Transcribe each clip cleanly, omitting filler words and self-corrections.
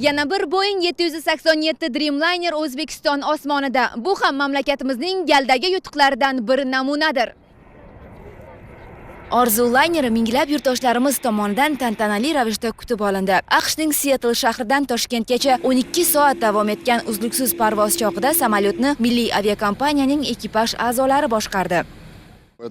Yana bir Boeing 787 Dreamliner O'zbekiston osmonida. Bu ham mamlakatimizning galdagi yutuqlaridan bir namunadir. Orzu layneri minglab yurtdoshlarimiz tomonidan tantanali ravishda kutib olindi. AQShning Seattle shahridan Toshkentgacha 12 soat davom etgan uzluksiz parvoz chog'ida samolyotni milliy aviakompaniyaning ekipaj a'zolari boshqardi.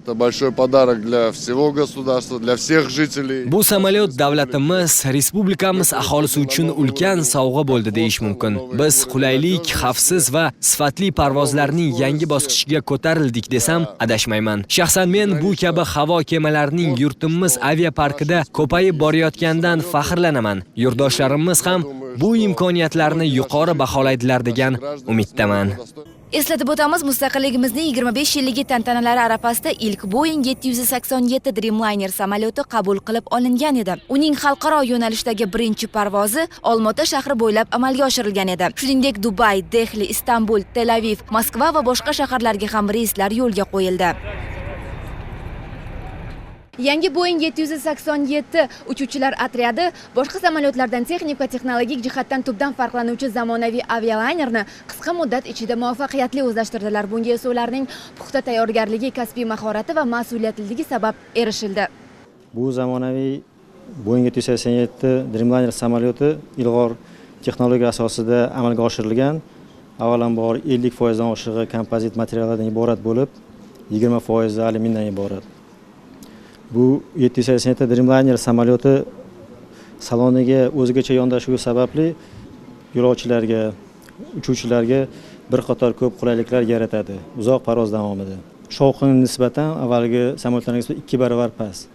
Это большой подарок для всего государства, для всех жителей. Bu samolyot davlatimiz, respublikamiz aholisi uchun ulkan sovg'a bo'ldi deyish mumkin. Biz qulaylik, xavfsiz va sifatli parvozlarning yangi bosqichiga ko'tarildik desam, adashmayman. Shaxsan men bu kabi havo kemalarining yurtimiz aviaparkida ko'payib borayotganidan faxrlanaman. Yurtdoshlarimiz ham bu imkoniyatlarni yuqori baholaydilar degan umiddaman. Eslatib o'tamiz, mustaqilligimizning 25 yilligi tantanalari arafasida ilk Boeing 787 Dreamliner samolyoti qabul qilib olingan edi. Uning xalqaro yo'nalishdagi birinchi parvozi Olmaota shahri bo'ylab amalga oshirilgan edi. Shuningdek, Dubay, Dehli, Istanbul, Tel Aviv, Moskva va boshqa shaharlarga ham reyslar yo'lga qo'yildi. Yangi Boeing 787 uchuvchilar otryadi boshqa samolyotlardan texnik va texnologik jihatdan tubdan farqlanuvchi zamonaviy avialaynerni qisqa muddat ichida muvaffaqiyatli o'zlashtirdilar. Bunga esa ularning puxta tayyorgarligi, kasbiy mahorati va mas'uliyatliligi sabab erishildi. Bu zamonaviy Boeing 787 Dreamliner samolyoti ilg'or texnologiya asosida amalga oshirilgan. Avvalambor, 50% dan oshig'i kompozit materiallardan iborat bo'lib, 20% alyumindan iborat. Bu 787 Dreamliner samolyoti saloniga o'zgacha yondashuvi sababli yo'lovchilarga, uchuvchilarga bir qator ko'p qulayliklar yaratadi uzoq parvoz davomida. Shovqin nisbatan avvalgi samolyotlarga nisbatan 2 barobar past.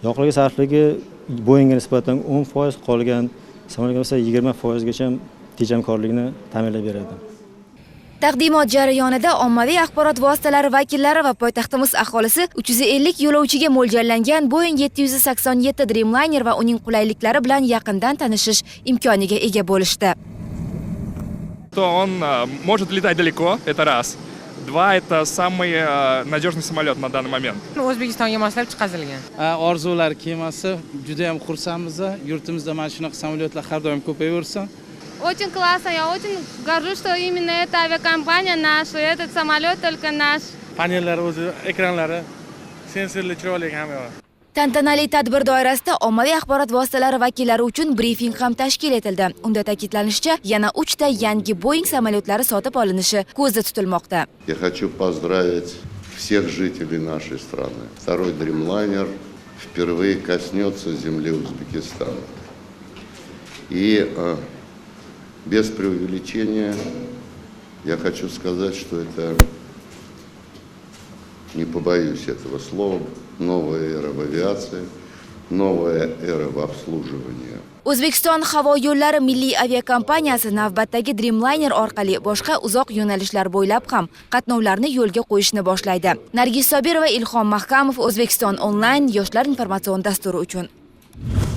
Yoqilg'i sarfligi Boeingga nisbatan 10%, qolgan samolyotga esa 20% gacha tejamkorlikni ta'minlab beradi. Taqdimot jarayonida ommaviy axborot vositalari vakillari va poytaxtimiz aholisi 350 yo'lovchiga mo'ljallangan Boeing 787 Dreamliner va uning qulayliklari bilan yaqindan tanishish imkoniga ega bo'lishdi. То он может летать далеко, это раз. Два, это самый надежный самолет на данный момент. O'zbekistonga moslab chiqazilgan. Orzular kemasi, juda ham xursandmiz. Yurtimizda mana shunaqa samolyotlar har doim ko'payaversin. Очень классно, я очень горжусь, что именно эта авиакомпания наша, этот самолет только наш. Panellari o'zi, ekranlari, sensorli, chiroyli hamma yoqi. Tantanali tadbir doirasida ommaviy axborot vositalari vakillari uchun brifing ham tashkil etildi. Unda ta'kidlanishicha, yana 3 ta yangi Boeing samolyotlari sotib olinishi ko'zda tutilmoqda. Я хочу поздравить всех жителей нашей страны. Второй Dreamliner впервые коснется земли Узбекистана. И без преувеличения я хочу сказать, что это, не побоюсь этого слова, новая эра в авиации, новая эра в обслуживании. O'zbekiston havo yo'llari milliy aviakompaniyasi navbatdagi Dreamliner orqali boshqa uzoq yo'nalishlar bo'ylab ham qatnovlarni yo'lga qo'yishni boshlaydi. Nargiz Sobirova, Ilhom Mahkamov, O'zbekiston onlayn yoshlar informatsion dasturi uchun.